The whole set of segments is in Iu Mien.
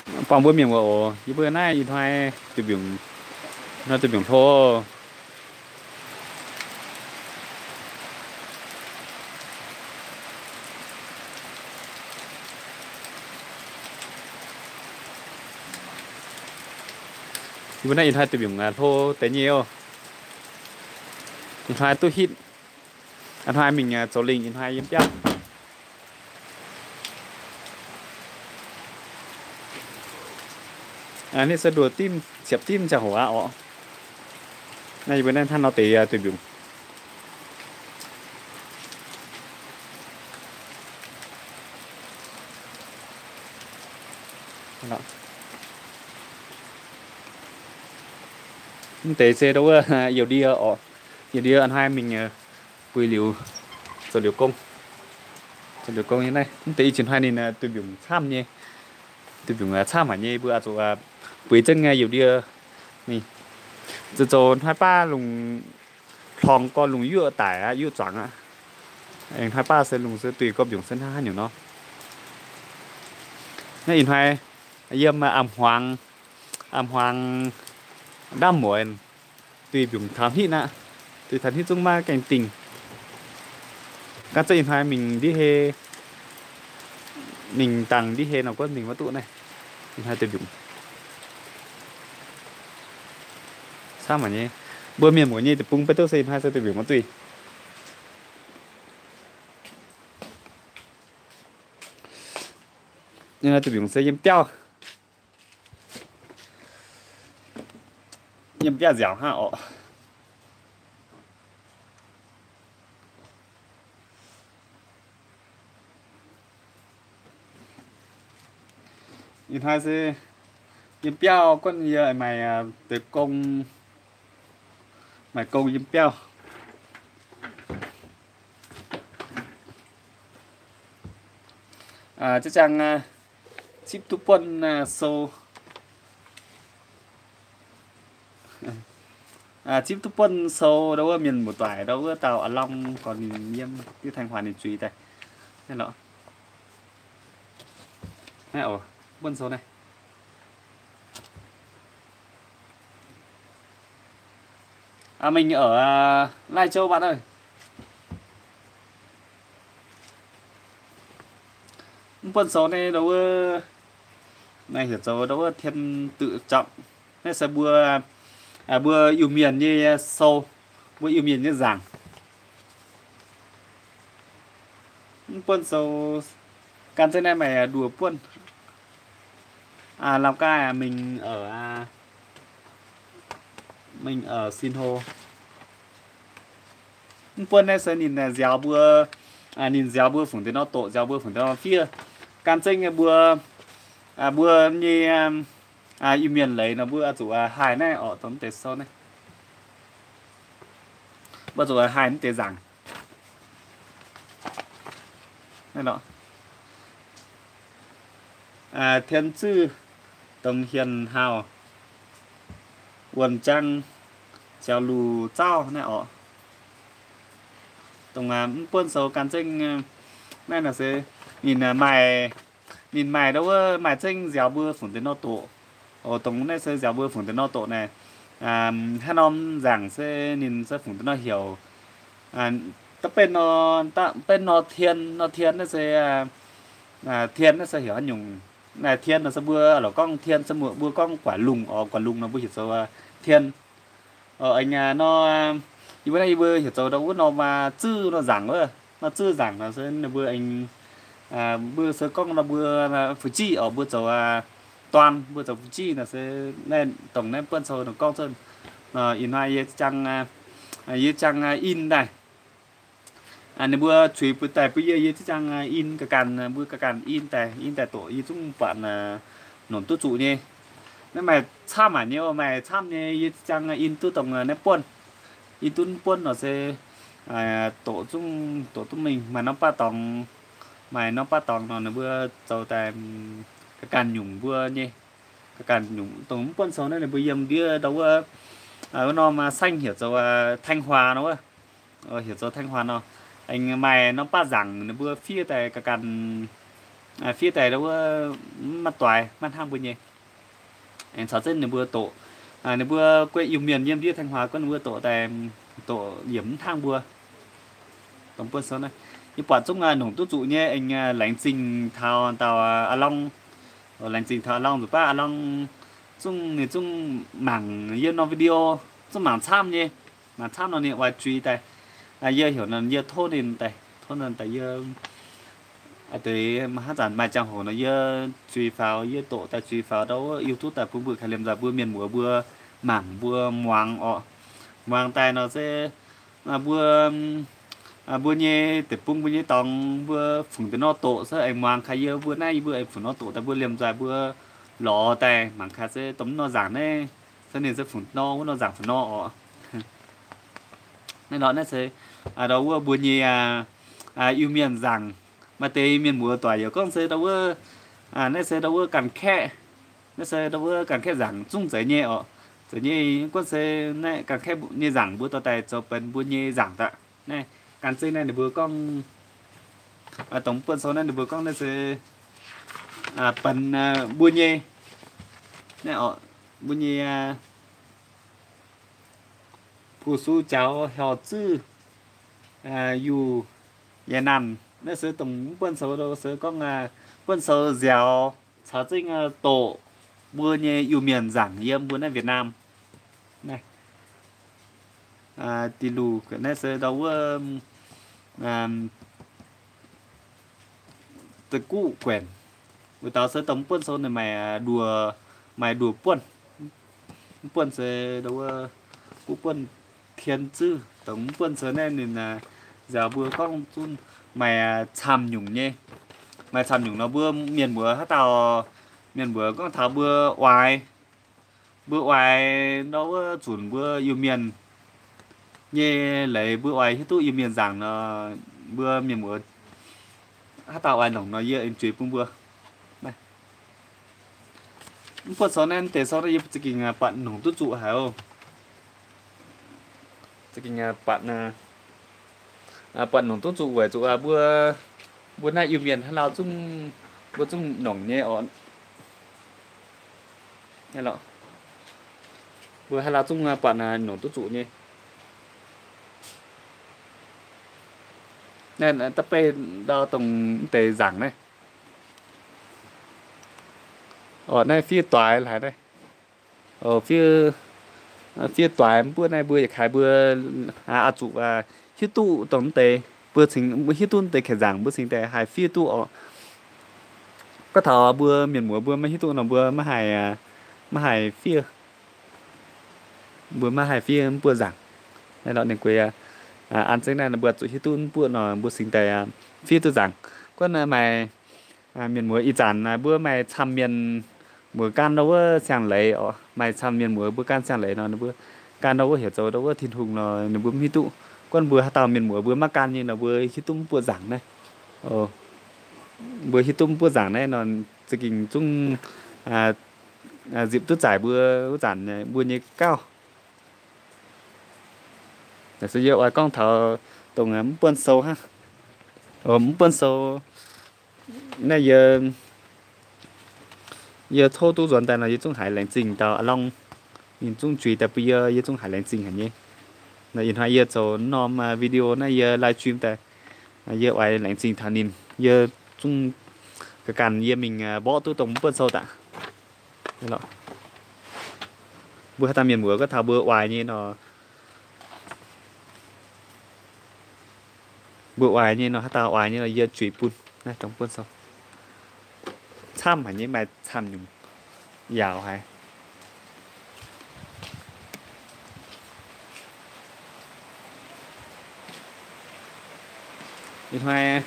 Buangh mbuo mienh muoz oc, yie mbuo naaiv ih hnoi duih mbiungc, hnoi duih mbiungc hlo. Yie mbuo naaiv ih hnoi duih mbiungc hlo deix nyei oc. Ih hnoi duqv hitv. Ih hnoi mingh zoux lingh, ih hnoi yiem biauv. Ninh se nduoh dimv, ciepv dimv ziangh hoc aqv oc. Naaiv yie mbuo naaiv hnangv nor deix duih mbiungc. Mv deix se ndau wuov youh ndie oc. Youh ndie ih hnoi mingh buix liuz, zoux liuz gong. Zoux liuz gong nyei naaiv. Mv deix ih jiex hnoi ninh duih mbiungc camv nyei. Duih mbiungc camv haic nyei, mbuo oix zuqc buix zengv youh ndie mingh. Zoux zoux hnoi baav lungh hlorngx gorn lungh yuoqv daic aqv, yuoqv zuangx aqv. Aengx hnoi baav se lungh se duih gorn mbiungc se hnangv haaix nyungc nor. Naaiv ih hnoi yiem am hmuangx, am hmuangx ndaamv mueiz duih mbiungc taux hnitv aqv. Duih taux hnitv zungv maiv gaengh dingh. Ganh zengv ih hnoi mingh ndiev hei, mingh dangh ndiev hei nor guonv mingh maiv duqv naaiv. Ih hnoi duih mbiungc camv haic nyei. Mbuo mienh muoz nyei deic-bung beiv duqv se ih hnoi se duih mbiungc maiv duih. Ih hnoi duih mbiungc se yiem biauv, yiem biauv nziaauc hnangv oc. Ih hnoi se yiem biauv guonv yie maaih deix gong, maaih gong yiem biauv. Ziex ziangh zipv duqv buonv sou, zipv duqv buonv sou ndau wuov mienh muoz-doic ndau wuov dauh a'long gorx ninh yiem diuh Thanh Hóa ninh zuiz daaih. Naaiv lorqc, naaiv oc, buonv sou naaiv. Mingh ở Lai Châu bạn ơi. Mv buonv sou naaiv ndau wuov, naaiv heuc zoux ndau wuov thiên tự trọng. Naaiv se mbuo, mbuo Iu-Mienh nyei sou, mbuo Iu-Mienh nyei nzaangc. Mv buonv sou gan zengv naaiv maaih nduoh buonv. Lào Cai mingh ở, mingh ở Sinh Hồ. Mv buonv naaiv se ninh nziaaux mbuo, ninh nziaaux mbuo fungc deix nor doqc, nziaaux mbuo fungc deix nor fiev. Gan zengv mbuo, mbuo nyei Iu-Mienh leiz nor mbuo zuqc haih naaiv oc, dongh mv deix sou naaiv. Mbuo zuqc haih mv deix nzaangc. Naaiv lorqc, Thiên Tự, Đồng Hiền Hào, Wuonh Jang, Jauv Lu Zauv naaiv oc. Dongh mv buonv sou gan zengv naaiv nor se ninh maaih, ninh maaih ndau wuov maaih zengv nziaaux mbuo fungc deix nor doqc. Oc, dongh naaiv se nziaaux mbuo fungc deix nor doqc naaic. Haaix norm nzaangc se ninh se fungc deix nor heuc. Da'betv nor, da'betv nor thiên, nor thiên naaiv se, thiên naaiv se heuc haaix nyungc? Naaiv thiên nor se mbuo lorqc gorngv thiên se mbuo gorngv guaaic lungh oc, guaaic lungh nor mbuo heuc zoux thiên. Aengx nor, yie mbuo naaiv yie mbuo heuc zoux ndau wuov norm zuv nor nzaangc wuov, nor zuv nzaangc nor se ninh mbuo aengx, mbuo se gorngv nor mbuo fu'jiv oc, mbuo zoux duan, mbuo zoux fu'jiv nor se naaiv dongh naaiv buonv sou nor gorngv cuotv. Ih hnoi yie ziang, yie ziang in daaih. Ninh mbuo cuix bun daaih bun yie, yie ziang in ga'ganh, mbuo ga'ganh in daaih, in daaih doqc yie zungv buatc nonc duqv zuqc nyei. Naaiv maaih camv haic nyei, maaih camv nyei, yie ziang in duqv dongh naaiv buonv. In duqv buonv nor se doqc zungv doqc duqv mingh, maaih norm baav dorngx, maaih norm baav dorngx nor ninh mbuo zoux daaih ga'ganh nyungc mbuo nyei. Ga'ganh nyungc dongh mv buonv sou naaiv ninh mbuo yiem ndiev ndau wuov, wuov norm saengv heuc zoux Thanh Hóa nor wuov. Heuc zoux Thanh Hóa nor. Aengx maaih norm baav nzaangc ninh mbuo fiev daaih ga'ganh, fiev daaih ndau wuov maiv doix, maiv hnangv mbuo nyei. Aengx caux zengv ninh mbuo doqc, ninh mbuo guei Iu-Mienh yiem ndiev Thanh Hóa guanh ninh mbuo doqc daaih, doqc yiem mv hnangv mbuo. Dongh buonv sou naaiv, yie buatc zungv nongc duqv zuqc nyei, aengx laengz zingh taux dauh Aa Long. Laengz zingh taux Aa Long nzunc baav Aa Long zungv ninh zungv mangc yie norm video, zungv mangc camv nyei. Mangc camv nor ninh oix zuiz daaih. Yie heuc nor yie tov ninh daaih, tov ninh daaih yie deix hnangv zanc maaih ziangh hoc nor yie zuiz faaux, yie doqc daaih zuiz faaux ndau wuov YouTube daaih bun mbuo kaaix liemh nzaaih mbuo mienh muoz mbuo mangc mbuo muangx orqc. Muangx daaih nor se mbuo, mbuo nyei deic-bung mbuo nyei dorngx mbuo fungc deix nor doqc se aengx muangx kaaix yie mbuo naaiv, yie mbuo aengx fungc nor doqc daaih mbuo liemh nzaaih mbuo lorz daaih mangc kaaix se dongh nor nzaangc naaiv se ninh se fungc nor wuov nor nzaangc fungc nor orqc. Naaiv lorqc naaiv se ndau wuov mbuo nyei Iu-Mienh nzaangc. Maaih deix mienh muoz doic yaac gorngv se ndau wuov, naaiv se ndau wuov Ganh Kaeqv, naaiv se ndau wuov Ganh Kaeqv nzaangc zungv zeiz nyei orqc. Zeiz nyei, guonv se naaiv Ganh Kaeqv nyei nzaangc mbuo dorh daaih zoux benx mbuo nyei nzaangc daaih. Naaiv gan zengv naaiv ninh mbuo gorngv, dongh buonv sou naaiv ninh mbuo gorngv naaiv se benx mbuo nyei, naaiv orqc, mbuo nyei pu su jaux hiaaux zuv yuh yaac naanh. Naaiv se dongh mv buonv sou se gorngv buonv sou nziaaux caux zengv doqc mbuo nyei Iu-Mienh nzaangc yiem mbuo naaiv Việt Nam. Naaiv di lu naaiv se ndau wuov da'guqv guenc. Wuov dauh se dongh mv buonv sou ninh maaih nduoh, maaih nduoh buonv. Mv buonv se ndau wuov guqv buonv tien zuv. Dongh mv buonv sou naaiv ninh nziaaux mbuo gorngv zungv maaih camv nyungc nyei. Maaih camv nyungc nor mbuo mienh muoz haaix dauh, mienh muoz gorngv taux mbuo oix, mbuo oix ndau wuov zunc mbuo Iu-Mienh nyei leiz mbuo oix hiuv duqv Iu-Mienh nzaangc nor, mbuo mienh muoz haaix dauh oix longc nor yie aengx zuiz bun mbuo. Mv buonv sou naaiv deix sou naaiv yie za'gengh buatc nongc duqv zuqc haic oc. Za'gengh buatc, buatc nongc duqv zuqc weic zuqc mbuo, mbuo naaiv Iu-Mienh haaix lauh zungv, mbuo zungv nongc nyei oc. Mbuo haaix lauh zungv buatc nongc duqv zuqc nyei. Naaiv da'beiv ndau dongh mv deix nzaangc naaiv. Orqc, naaiv fiev doix haic naaiv. Fiev, fiev doix mv buonv naaiv mbuo yietc kaaix mbuo aqc zuqc hiuv duqv dongh mv deix, mbuo cingx mbuo hiuv duqv mv deix kaeqv nzaangc mbuo cingx daaih haih fiev duqv orqc. Gorngv taux mbuo mienh muoz mbuo maiv hiuv duqv nor mbuo maiv haih, maiv haih fiev. Mbuo maiv haih fiev mv buonv nzaangc. Naaiv lorqc ninh gueix an zengv naaiv mbuo zuqc hiuv duqv mv buonv nor mbuo cingx daaih fiev duqv nzaangc. Gorngv maaih mienh muoz ih zanc mbuo maaih camv mienh muoz gan ndau wuov siang-leiz orqc, maaih camv mienh muoz mbuo gan siang-leiz nor ninh mbuo gan ndau wuov heuc zoux ndau wuov Tin-Hungh nor ninh mbuo mv hiuv duqv. Gorngv mbuo haaix dauh mienh muoz mbuo maiv gan nyei nor mbuo hiuv duqv mv buonv nzaangc naaiv. Mbuo hiuv duqv mv buonv nzaangc naaiv nor za'gengh zungv nzipc duqv zaaic mbuo wuov zanc mbuo nyei gauh. Naaiv se yie oix gorngv taux dongh mv buonv sou hnangv. Mv buonv sou naaiv yie, yie tov duqv nzuonx daaih nor yie zungv haiz laengz zingh dauh a'long. Ninh zungv zuiz daaih bun yie, yie zungv haiz laengz zingh haic nyei. Ih hnoi yie zoux norm video naaiv yie live stream daaih, yie oix laengz zingh taux ninh. Yie zungv ga'ganh yie mingh mborqv duqv dongh mv buonv sou daaih. Mbuo haaix dauh mienh muoz gorngv taux mbuo oix nyei nor, mbuo oix nyei nor, haaix dauh oix nyei nor yie zuiz bun. Naaiv dongh buonv sou camv haic nyei, maaih camv nyungc yaauc haic. Ih hnoi,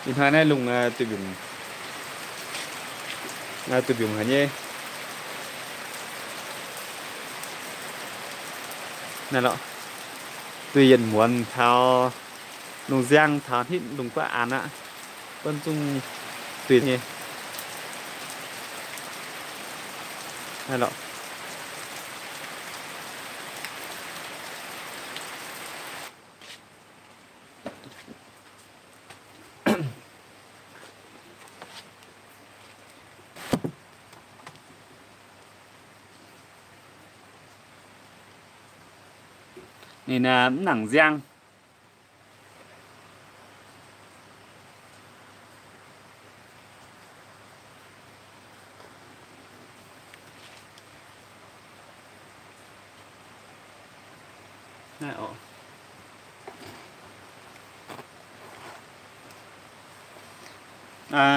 ih hnoi naaiv lungh duih mbiungc, duih mbiungc haic nyei. Naaiv lorqc, duih yietc muonz taux lungh nziang taux hnitv lungh guav aanx aqv, buonv zungv duih nyei. Naaiv lorqc. ninh mv nangc nziang.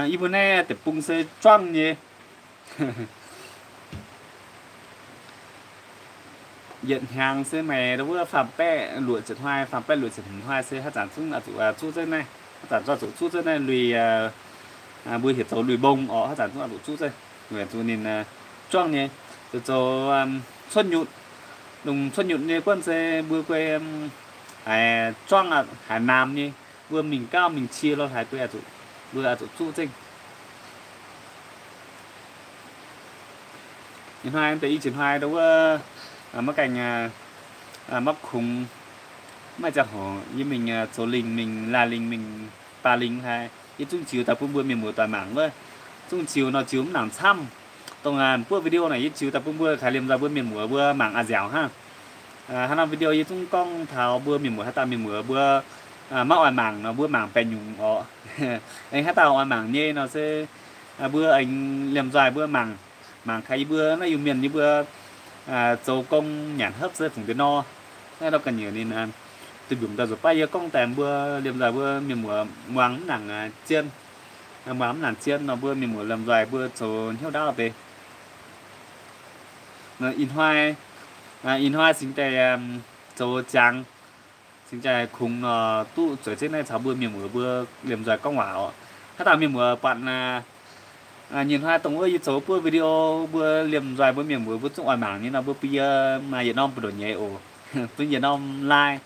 Yie mbuo naaiv deic-bung se juangv nyei. Yietc hnyangx se maaih wuov faam-baeqv luoqc ziepc hnoi, faam-baeqv luoqc ziepc hmz hnoi se haaix zanc zungv zuqc zuqv zeiv naaiv, haaix zanc zuqc zuqv zeiv naaiv lui, mbuo heuc zoux lui mbong orqc, haaix zanc zungv zuqc zuqv zeiv. Weic zuqc ninh juangv nyei, zoux cuotv nyutc. Lungh cuotv nyutc nyei guonv se mbuo guei haiz juangv haiz naamx nyei, mbuo mingh gauh mingh cie lo haiz guei zuqc, mbuo zuqc zuqv zengv. Ih hnoi deix i jiex hnoi ndau wuov maiv gaengh maiv kungx, maaih ziangh hoc yie mingh zoux lingh, mingh laanh lingh, mingh baac lingh haic, yie zungv ziux daaih bun mbuo mienh muoz doic mangc wuov. Zungv ziux nor ziux mv nangc camv. Dongh buov video naaic yie ziux daaih bun mbuo kaaix liemh nzoih mbuo mienh muoz mbuo mangc a'nziaauc hnangv. Haaix norm video yie zungv gorngv taux mbuo mienh muoz, haaix dauh mienh muoz mbuo maiv oix mangc nor mbuo mangc baeqc nyungc orqc. Aengx haaix dauh oix mangc nyei nor se mbuo aengx liemh nzoih mbuo mangc, mangc kaaix yie mbuo naaiv Iu-Mienh yie mbuo zoux gong nyanc hopv se fungc deix nor. Naaiv ndau ga'nyiec ninh duih mbiungc daaih nzuqc baav yie gorngv daaih mbuo liemh nzoih mbuo mienh muoz muangx mv nangc zien, muangx mv nangc zien nor mbuo mienh muoz liemh nzoih mbuo zoux hnyouv ndaauv deix. Ih hnoi, ih hnoi cingx daaih zoux ziangx, cingx daaih kungx nor duqv zueiz zeiv naaiv caux mbuo mienh muoz mbuo liemh nzoih gorngv waac orqc. Haaix dauh mienh muoz buatc nyei hnoi dongh wuov yie zoux buov video mbuo liemh nzoih mbuo mienh muoz mbuo zungv oix mangc nyei nor mbuo bun yie maaih yietc norm buoz-ndoqv nyeiz oc, bun yietc norm like.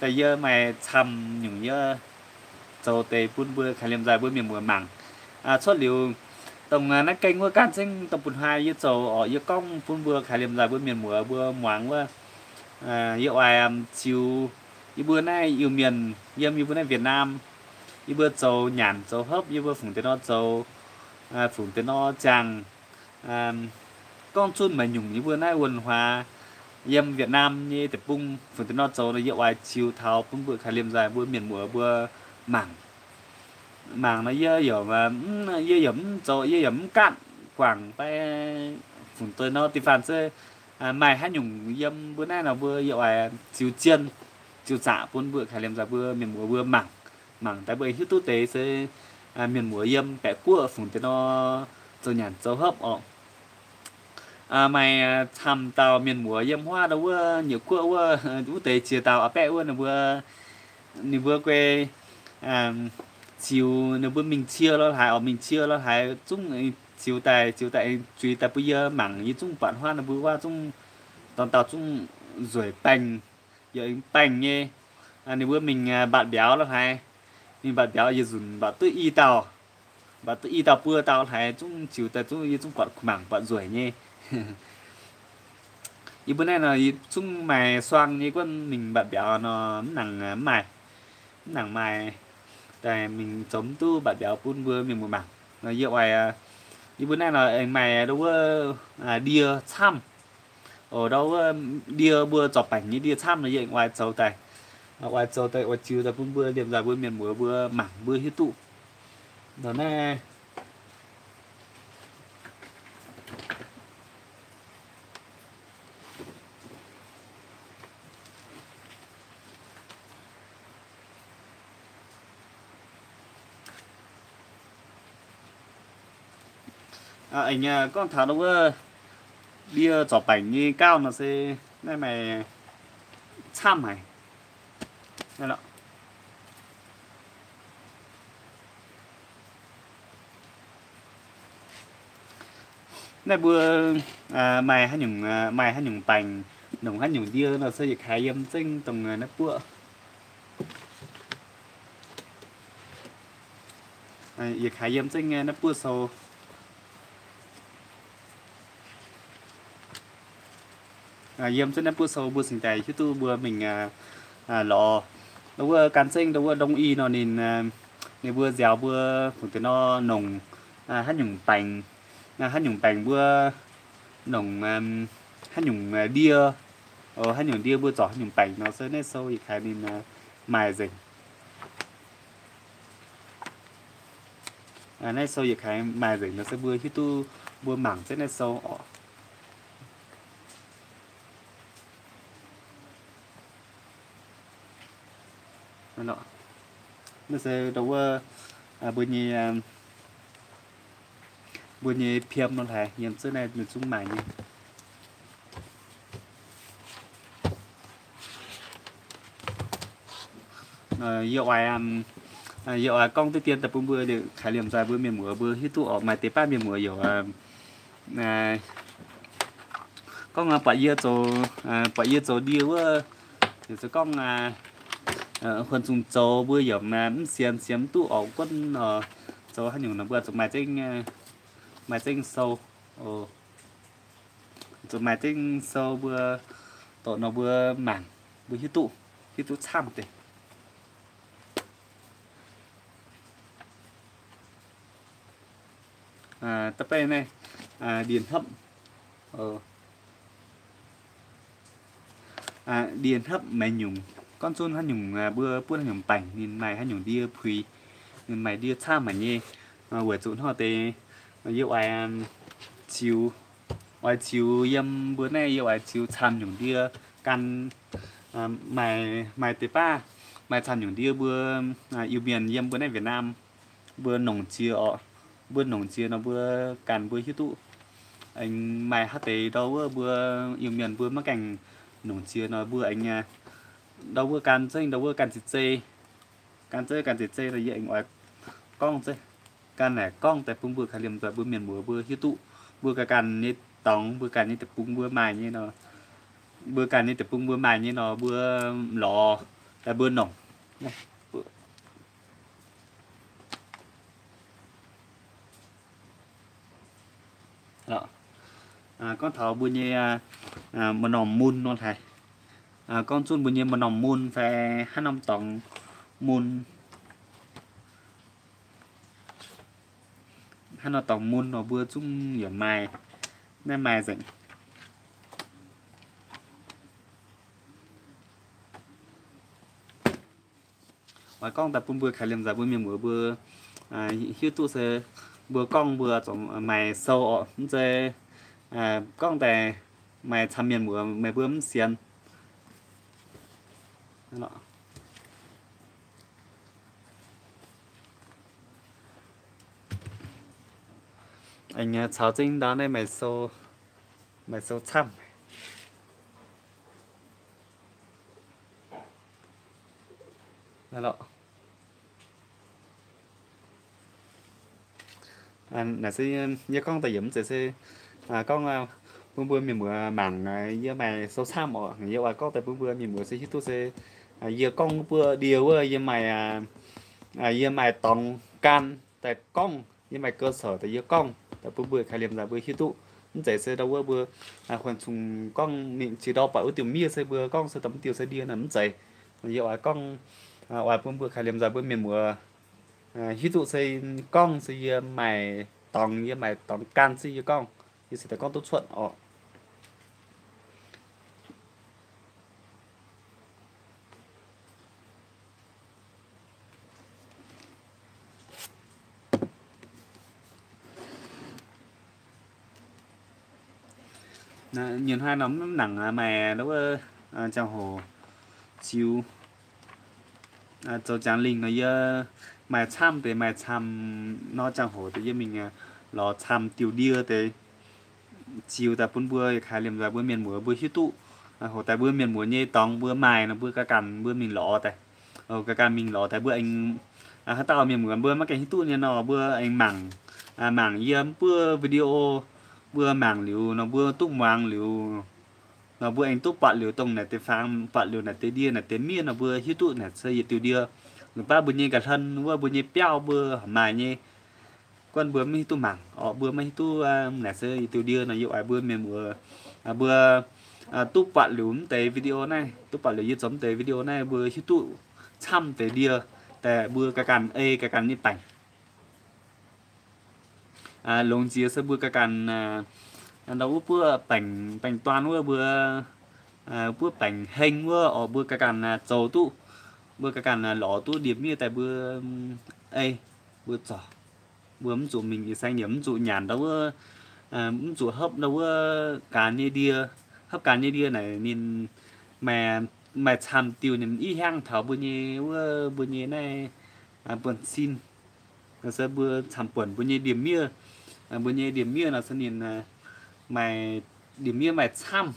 Daaih yie maaih camv nyungc yie zoux deix bun mbuo kaaix liemh nzoih mbuo mienh muoz mangc. Cuotv liuz dongh naaiv gengh wuov ganh zengv dongh bun hnoi yie zoux orqc, yie gorngv bun mbuo kaaix liemh nzoih mbuo mienh muoz mbuo muangx wuov. Yie oix ziux yie mbuo naaiv Iu-Mienh yiem yie mbuo naaiv Việt Nam, yie mbuo zoux nyanc zoux hopv, yie mbuo fungc deix nor zoux, fungc deix nor ziangh, gorngv zunv maaih nyungc yie mbuo naaiv văn hóa yiem Việt Nam nyei deic-bung fungc deix nor zoux nor yie oix ziux taux bun mbuo kaaix liemh nzoih mbuo mienh muoz mbuo mangc. Mangc nor yie yaac, yie yaac mv zoux, yie yaac mv gaatv guangc fai fungc deix nor da'faanh se maaih haaix nyungc yiem mbuo naaiv nor mbuo yie oix ziux zien, ziux zaqc bun mbuo kaaix liemh nzoih mbuo mienh muoz mbuo mangc. Mangc daaih mbuo hiuv duqv deix se mienh muoz yiem baeqc guoqv fungc deix nor zoux nyanc zoux hopv orqc. Maaih camv dauh mienh muoz yiem huaav ndau wuov Nyiec Guoqv wuov, wuov deix ziex dauh a'baeqv wuov ninh mbuo, ninh mbuo guei ziux ninh mbuo mingh cie lo haaix orqc, mingh cie lo haaix zungv ziux daaih, ziux daaih zuiz daaih bun yie mangc, yie zungv buatc huaav ninh mbuo wuov zungv dorng dauh zungv nzueic baengh, yaac baengh nyei. Ninh mbuo mingh mbatc mbiauz lo haaix, mingh mbatc mbiauz yietc nzunc mbatc duqv i dauh, mbatc duqv i dauh buo dauh haaix zungv ziux daaih zungv yie zungv buatc mangc buatc nzueic nyei. Yie mbuo naaiv nor yie zungv maaih suang nyei guonv mingh mbatc mbiauz nor mv nangc, mv maaih, mv nangc maaih daaih mingh zoux mv duqv mbatc mbiauz bun mbuo mienh muoz mangc. Nor yie oix, yie mbuo naaiv nor aengx maaih ndau wuov ndie camv. Oc, ndau wuov ndie mbuo zorc baengc nyei ndie camv nor yie aengx oix zoux daaih, oix zoux daaih oix ziux daaih bun mbuo liemh nzoih mbuo mienh muoz mbuo mangc mbuo hiuv duqv. Nor naaiv aengx gorngv taux ndau wuov ndie zorc baengc nyei gauh nor se naaiv maaih camv haic. Naaiv mbuo maaih haaix nyungc, maaih haaix nyungc baengc, nongc haaix nyungc ndie nor se yietc kaaix yiem zengv dongh naaiv buoqv. Yietc kaaix yiem zengv naaiv buoqv sou. Yiem zengv naaiv buoqv sou mbuo cingx daaih hiuv duqv mbuo mingh lorz ndau wuov gan zengv ndau wuov đông y nor ninh, ninh mbuo nziaaux mbuo fungc deix nor nongc haaix nyungc baengc, haaix nyungc baengc mbuo nongc haaix nyungc ndie, Haaix nyungc ndie mbuo zorc haaix nyungc baengc nor se naaiv sou yietc kaaix ninh maaih nzengc. Naaiv sou yietc kaaix maaih nzengc nor se mbuo hiuv duqv mbuo mangc jienv naaiv sou oc. Naaiv se ndau wuov mbuo nyei, mbuo nyei piem nor haic, yiem zunv naaiv ninh zungv maaih nyei. Yie oix, yie oix gorngv diqv dien daaih bun mbuo kaaix liemh nzaaih mbuo mienh muoz mbuo hiuv duqv oc. Maaih deix baav mienh muoz yaac gorngv buatc yie zoux, buatc yie zoux ndie wuov, yaac zoux gorngv huon zungh zoux mbuo yaac mv sienx, sienx mv duqv oc. Gunv zoux haaix nyungc nor mbuo zuqc maaih zengv, maaih zengv sou, zuqc maaih zengv sou mbuo doqc nor mbuo mangc, mbuo hiuv duqv, hiuv duqv camv deix. Da'beiv naaiv, ndie hnopv, ndie hnopv maaih nyungc, gorngv zunv haaix nyungc mbuo buonv haaix nyungc baengc, ninh maaih haaix nyungc ndie puix, ninh maaih ndie camv haic nyei. Weic zuqc hnangv deix yie oix ziux, oix ziux yiem mbuo naaiv yie oix ziux camv nyungc ndie gan. Maaih, maaih deix baav maaih camv nyungc ndie mbuo Iu-Mienh yiem mbuo naaiv Việt Nam mbuo nongc jiex oc. Mbuo nongc jiex nor mbuo ganh mbuo hiuv duqv aengx maaih haaix deix ndau wuov mbuo Iu-Mienh mbuo maiv gaengh nongc jiex nor mbuo aengx ndau wuov gan zengv, ndau wuov gan zeiz-zeiz, gan zeiv gan zeiz-zeiz nor yie aengx oix gorngv zeiv, gan naaic gorngv daaih bun mbuo kaaix liemh nzaaih mbuo mienh muoz mbuo hiuv duqv. Mbuo ganh ganh nyei dorngx, mbuo ganh nyei deic-bung mbuo maaih nyei nor, mbuo ganh nyei deic-bung mbuo maaih nyei nor mbuo lorz daaih mbuo nongc. Gorngv taux mbuo nyei maaih norm mun nor haic. Gorngv zunv mbuo nyei maaih norm mun fai haaix norm dorngx mun, haaix norm dorngx mun nor mbuo zungv yaac maaih, naaiv maaih nzengc. Oix gorngv daaih bun mbuo kaaix liemh nzaaih mbuo mienh muoz mbuo hiuv duqv se mbuo gorngv mbuo zuqc maaih sou oc. Mv zeiz gorngv daaih maaih camv mienh muoz meih mbuo mv sienx. Aengx caux zengv ndau naaiv maaih sou, maaih sou camv. Naaiv se yie gorngv daaih yiemc mv zeiz se gorngv bun mbuo mienh muoz mangc yie maaih sou camv oc. Yie oix gorngv daaih bun mbuo mienh muoz se hiuv duqv se yie gorngv buoqv ndie wuov, yie maaih, yie maaih dorngx gan daaih gorngv, yie maaih cơ sở daaih yie gorngv daaih bun mbuo kaaix liemh nzaaih mbuo hiuv duqv. Mv zeiz se ndau wuov mbuo huon cungh gorngv mingh qiex ndorm buatc wuov diuh miev se mbuo gorngv se dongh mv diuh se ndie nor, mv zeiz. Yie oix gorngv, oix bun mbuo kaaix liemh nzaaih mbuo mienh muoz hiuv duqv se gorngv se yie maaih dorngx, yie maaih dorngx gan se yie gorngv, yie se daaih gorngv duqv cuotv oc. Nyei hnoi nor mv nangc maaih wuov ziangh hoc ziux zoux jangx lingh nor yie maaih camv deix, maaih camv nor ziangh hoc deix yie mingh lorz camv diuh ndie deix ziux daaih bun mbuo kaaix liemh nzaaih mbuo mienh muoz mbuo hiuv duqv. Hoc daaih mbuo mienh muoz nyei dorngx mbuo maaih nor mbuo ganh ganh mbuo mingh lorz daaih. Ganh ganh mingh lorz daaih mbuo aengx, haaix dauh mienh muoz mbuo maiv gaengh hiuv duqv nyei nor mbuo aengx mangc, mangc yie mv buov video, mbuo mangc liuz nor mbuo duqv muangx liuz nor mbuo aengx duqv buatc liuz dongh naaic deix fangx, buatc liuz naaic deix ndie naaic deix miev nor mbuo hiuv duqv naaic se yietc diuh ndie. Liuz baav mbuo nyei ga'hlen wuov mbuo nyei biauv mbuo maiv maaih nyei, guanh mbuo maiv hiuv duqv mangc oc, mbuo maiv hiuv duqv naaic se yietc diuh ndie nor yie oix mbuo mienh muoz mbuo duqv buatc liuz mv deix video naaiv, duqv buatc liuz yie zoux mv deix video naaiv mbuo hiuv duqv camv deix ndie daaih mbuo ganh ganh ei ganh ganh nyei baengc. Longx jiex se mbuo ganh ganh ndau wuov buov baengc, baengc duan wuov mbuo buov baengc heng wuov oc, mbuo ganh ganh zoux duqv, mbuo ganh ganh lorz duqv ndie-miev daaih mbuo ei, mbuo zorc, mbuo mv zuqc mingh ih saeng yaac mv zuqc nyanc ndau wuov, mv zuqc hopv ndau wuov ganh nyei ndie, hopv ganh nyei ndie naaic ninh maaih, maaih camv diuh ninh i hiaangv taux mbuo nyei wuov, mbuo nyei naaiv buonv-sin. Se mbuo camv buonc mbuo nyei ndie-miev, mbuo nyei ndie-miev nor se ninh maaih, ndie-miev maaih camv,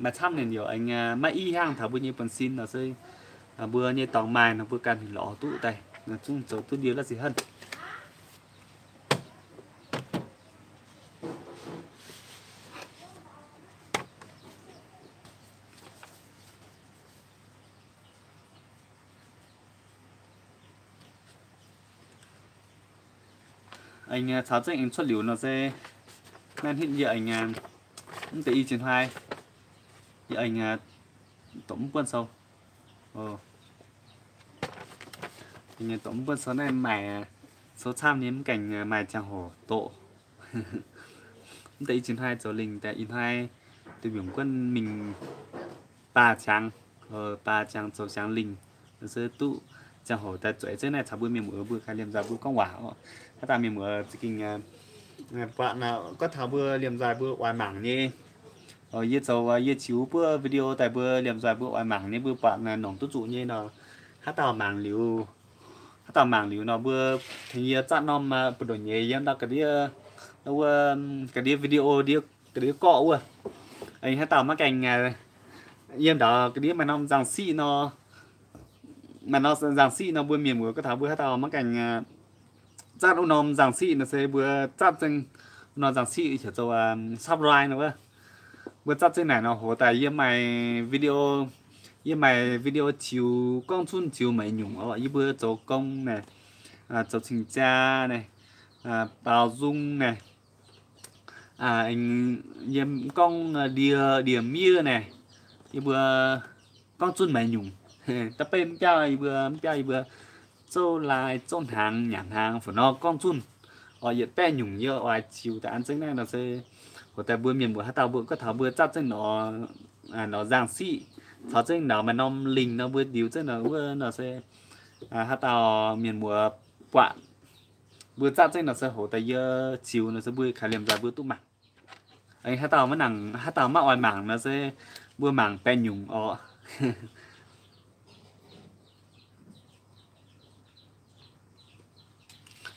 maaih camv ninh yaac aengx maiv i hiaangv taux mbuo nyei buonv-sin nor se mbuo nyei dorngx maaih nor mbuo ganh lorz duqv daaih, zungv zoux duqv ndie la'sic henv. Aengx caux zengv aengx cuotv liuz nor se, naaiv hnitv yie aengx mv deix i jiex hnoi, yie aengx doqc mv buonv sou. Doqc mv buonv sou naaiv maaih sou camv nyei, mv gaengh maaih ziangh hoc doqc. Mv deix i jiex hnoi zoux lingh daaih, ih hnoi deix mbiungc guonv mingh baa ziangx, baa ziangx zoux ziangx lingh, se duqv ziangh hoc daaih zueiz zengv naaiv caux mbuo mienh muoz mbuo ganh liemh nzaaih mbuo gorngv waac oc. Haaix dauh mienh muoz za'gengh buatc gorngv taux mbuo liemh nzaaih mbuo oix mangc nyei. Yie zoux yie ziux buov video daaih mbuo liemh nzaaih mbuo oix mangc nyei, mbuo buatc nongc duqv zuqc nyei nor, haaix dauh mangc liuz, haaix dauh mangc liuz nor mbuo tengx yie zatv norm buoz-ndoqv nyeiz yiem ndau ga'ndiev, wuov ga'ndiev video ndiev ga'ndiev gorqv wuov. Haaix dauh maiv gaengh yiem ndau ga'ndiev maaih norm nzangc-siqv nor, maaih norm nzangc-siqv nor mbuo mienh muoz gorngv taux mbuo haaix dauh maiv gaengh zatv wuov norm nzangc-siqv nor se mbuo zatv zengv wuov norm nzangc-siqv heuc zoux subscribe nor wuov. Mbuo zatv zengv naaic nor hoc daaih yie maaih video, yie maaih video ziux gorngv zunv ziux maengc nyungc oc. Yie mbuo zoux gong naaic, zoux cing-jaa naaic, baaux nzung naaic, yiem gorngv ndie, ndie-miev naaic, yie mbuo gorngv zunv maengc nyungc. Da'beiv mv biauv yie mbuo, mv biauv yie mbuo zouv lai zouv hnaangx nyanc hnaangx fungc nor gorngv zunv oc. Yietc baeqv nyungc yie oix ziux daaih an zengv naaiv nor se hoc daaih mbuo mienh muoz haaix dauh mbuo gorngv taux mbuo zatv zengv nor, nor nzangc-siqv, caux zengv nor maaih norm lingh nor mbuo ndiux zengv nor wuov nor se haaix dauh mienh muoz buatc mbuo zatv zengv nor se hoc daaih yie ziux nor se mbuo kaaix liemh nzaaih mbuo duqv mangc. Haaix dauh maiv nangc, haaix dauh maiv oix mangc nor se mbuo mangc baeqv nyungc oc.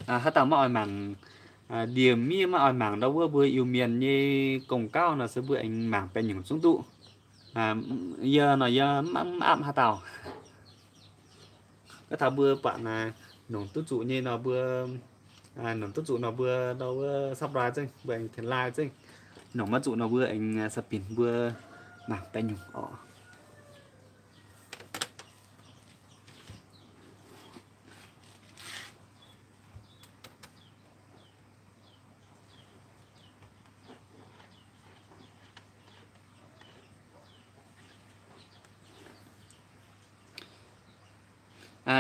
Haaix dauh maiv oix mangc, ndie-miev maiv oix mangc ndau wuov mbuo Iu-Mienh nyei gong-gauv nor se mbuo aengx mangc baeqv nyungc zungv duqv. Yie nor yie mv apv haaix dauh. Gorngv taux mbuo buatc nongc duqv zuqc nyei nor mbuo, nongc duqv zuqc nor mbuo ndau wuov subscribe zengv, mbuo aengx tengx like zengv. Nongc maiv zuqc nor mbuo aengx subscribe mbuo mangc baeqv nyungc oc.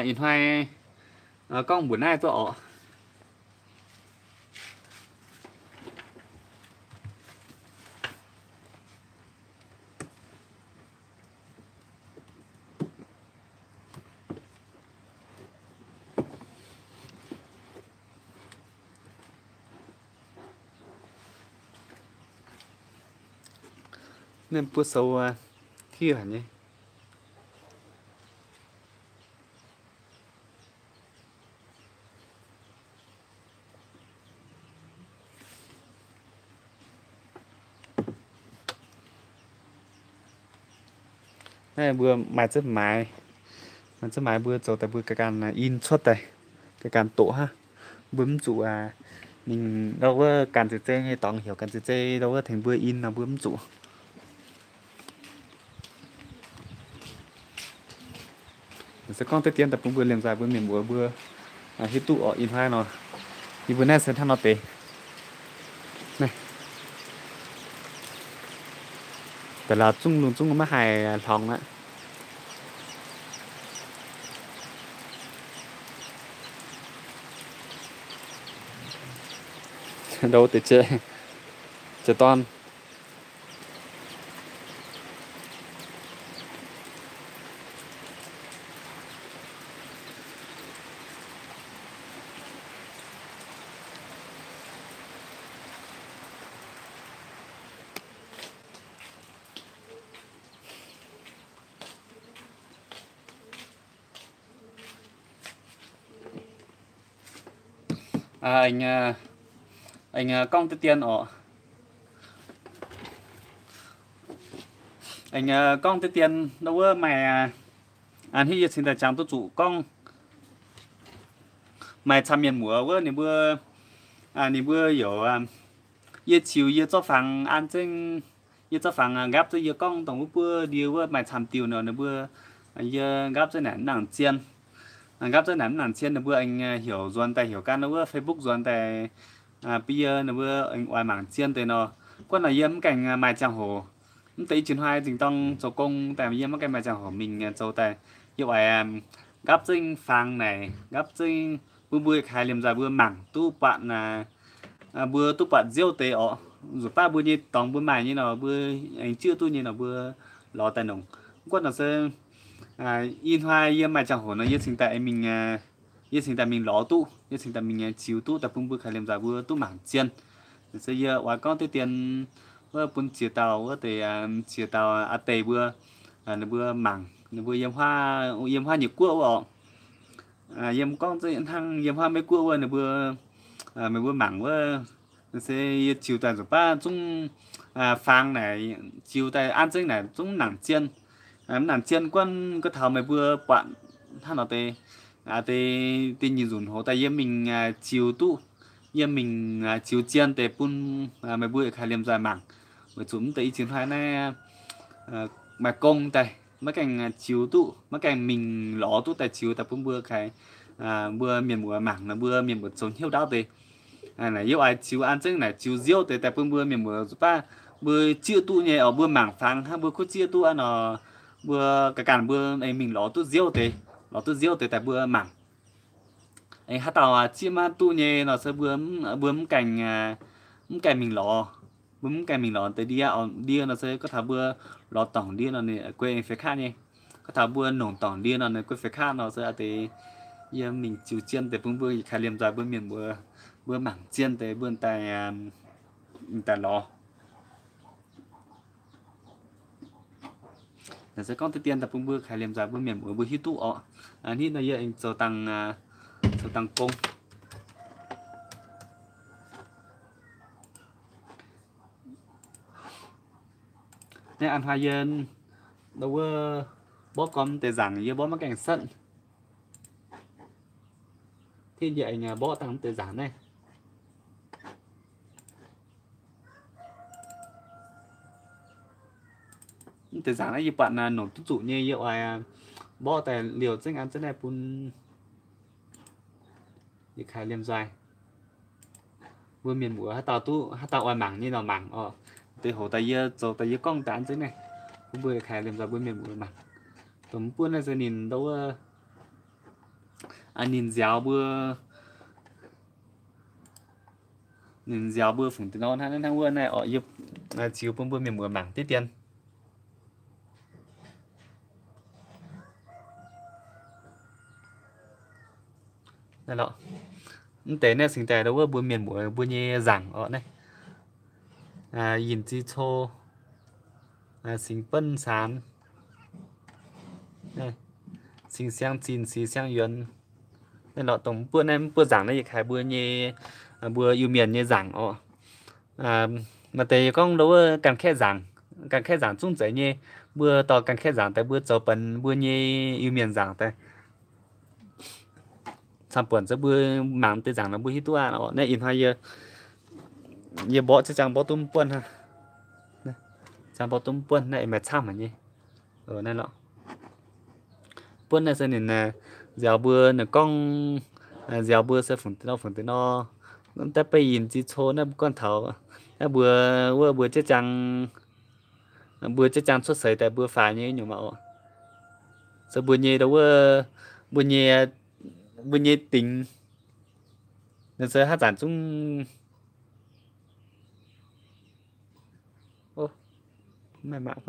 Ih hnoi gorngv mbuox naaiv duqv oc. Naaiv buov sou tiev haic nyei. Naaiv mbuo maaih ziex maaiz, maaih ziex maaiz mbuo zoux daaih mbuo ganh ganh in cuotv daaih, ganh ganh doqc hnangv. Mbuo mv zuqc mingh ndau wuov ganh zeiz zei nyei dorngx heuc ganh zeiz zei ndau wuov tengx mbuo in nor mbuo mv zuqc. Se gorngv deix dien daaih bun mbuo liemh nzaaih mbuo mienh muoz mbuo hiuv duqv oc. Ih hnoi nor, yie mbuo naaiv se hnangv nor deix. Naaiv da'laaix zungv lungh zungv maiv haih hlongx aqv. Ndou deix jiex, jiex dorn. Aengx gorngv deix dien oc. Aengx gorngv deix dien nor wuov maaih, hnangv yie cingx daaih jangx duqv zuqc gorngv, maaih camv mienh muoz wuov ninh mbuo, ninh mbuo youc, yie ziux yie zorqv fangx an zengv, yie zorqv fangx nqaapv zengv yie gorngv dongh wuov buov ndie wuov maaih camv diuh nor ninh mbuo, yie nqaapv zengv naaic mv nangc zien. Nqaapv zengv naaic mv nangc zien ninh mbuo aengx heuc nzuonx daaih heuc gan wuov Facebook nzuonx daaih, bun yie ninh mbuo aengx oix mangc zien deix nor. Guonv nor yie mv gaengh maaih ziangh hoc, mv deix i jiex hnoi zingh dorng zoux gong daaih yie mv gaengh maaih ziangh hoc mingh zoux daaih. Yie oix nqaapv zengv fangx naaic nqaapv zengv bun mbuo yietc kaaix liemh nzaaih mbuo mangc duqv buatc, mbuo duqv buatc nziouv deix oc. Nzunc baav mbuo nyei dorngx mbuo maaih nyei nor mbuo aengx jieqv duqv nyei nor mbuo lorz daaih nongc. Guonv nor se i hnoi yie maaih ziangh hoc nor yie cingx daaih mingh, yie cingx daaih mingh lorz duqv, yie cingx daaih mingh ziux duqv daaih bun mbuo kaaix liemh nzaaih mbuo duqv mangc zien. Se yie oix gorngv deix dien wuov bun ziex dauh wuov deix, ziex dauh aa deix mbuo, ninh mbuo mangc, ninh mbuo yiem huaav, yiem huaav nyei guoqv wuov oc. Yiem gorngv hnangv yiem huaav Meiv Guoqv wuov ninh mbuo, meih mbuo mangc wuov, se yie ziux daaih nzunc baav zungv fangx naaic ziux daaih an zengv naaic zungv mv nangc zien. Mv nangc zien guonv gorngv taux meih mbuo buatc hnangv nor deix, deix, deix nyei nzunc hoc daaih yie mingh ziux duqv, yie mingh ziux zien deix bun meih mbuo yietc kaaix liemh nzaaih mangc. Weic zuqc mv deix i jiex hnoi naaiv maaih gong daaih maiv gaengh ziux duqv, maiv gaengh mingh lorz duqv daaih ziux daaih bun mbuo kaaix, mbuo mienh muoz mangc nor mbuo mienh muoz zoux hnyouv ndaauv deix. Naaic yie oix ziux an zengv naaic ziux nziouv deix daaih bun mbuo mienh muoz nzunc baav mbuo zieqv duqv nyei oc. Mbuo mangc fangx hnangv mbuo kuv zieqv duqv nor, mbuo ga'ganh mbuo aengx mingh lorz duqv nziouv deix, lorz duqv nziouv deix daaih mbuo mangc. Aengx haaix dauh zieqv maiv duqv nyei nor se mbuo, mbuo mv gaengh, mv gaengh mingh lorz. Mbuo mv gaengh mingh lorz deix ndie, ndie nor se gorngv taux mbuo lorz dorngc ndie nor ninh guei aengx feix kaqv nyei. Gorngv taux mbuo nongc dorngc ndie nor ninh guei feix kaqv nor se aa deix yie mingh ziux zien deix bun mbuo yietc kaaix liemh nzaaih mbuo mienh mbuo, mbuo mangc zien deix mbuo daaih, daaih lorz. Naaiv se gorngv deix dien daaih bun mbuo kaaix liemh nzaaih mbuo mienh mbuo, mbuo hiuv duqv oc. Hnangv nor yie aengx zoux dangh, zoux dangh gong. Naaiv an hnoi yie wuov mborqv gorn deix nzaangc yie mborqv maiv gaengh setv. Tov yie aengx mborqv dangh mv deix nzaangc naaiv. Mv deix nzaangc naaiv yie buatc nongc duqv zuqc nyei yie oix mborqv daaih liouh zengv an zengv naaiv bun yietc kaaix liemh nzaaih mbuo mienh muoz haaix dauh duqv, haaix dauh oix mangc nyei nor mangc oc. Deix hoc daaih yie zoux daaih yie gorngv daaih an zengv naaiv bun mbuo yietc kaaix liemh nzaaih mbuo mienh muoz mangc. Dongh mv buonv naaiv se ninh ndo wuov, ninh nziaaux mbuo, ninh nziaaux mbuo fungc deix nor hnangv, hnangv wuov naaiv oc. Yie ziux bun mbuo mienh muoz mangc deix dien. Naaiv lorqc, mv deix naaiv cingx daaih ndo wuov mbuo mienh muoz mbuo nyei nzaangc oc naaiv. Yinh zi co, singx benv saanx, singx siang zinh, singx siang yuonx. Naaiv lorqc, dongh mv buonv naaiv, mv buonv nzaangc naaiv yietc kaaix mbuo nyei, mbuo Iu-Mienh nyei nzaangc oc. Maaih deix gorngv ndo wuov ganh kaeqv nzaangc, ganh kaeqv nzaangc zungv zeiz nyei. Mbuo dorh ganh kaeqv nzaangc daaih mbuo zoux benx mbuo nyei Iu-Mienh nzaangc daaih. Camv-buonc se mbuo mangc deix nzaangc nor mbuo hiuv duqv aqv oc. Naaiv ih hnoi yie, yie mborqv ziex ziangh mborqv duqv mv buonv hnangv. Ziangh mborqv duqv mv buonv naaiv aengx maaih camv haic nyei. Naaiv lorqc, buonv naaiv se ninh nziaaux mbuo, ninh gorngv nziaaux mbuo se fungc deix nor fungc deix nor. Daaih beiv yinh zi co naaiv mbuo gorngv taux naaiv mbuo wuov mbuo ziex ziangh, mbuo ziex ziangh cuotv seix daaih mbuo faix nyei nyungc maah oc. Se mbuo nyei ndo wuov, mbuo nyei, mbuo nyei dingx, ninh se haaix zanc zungv, o, maiv mangc,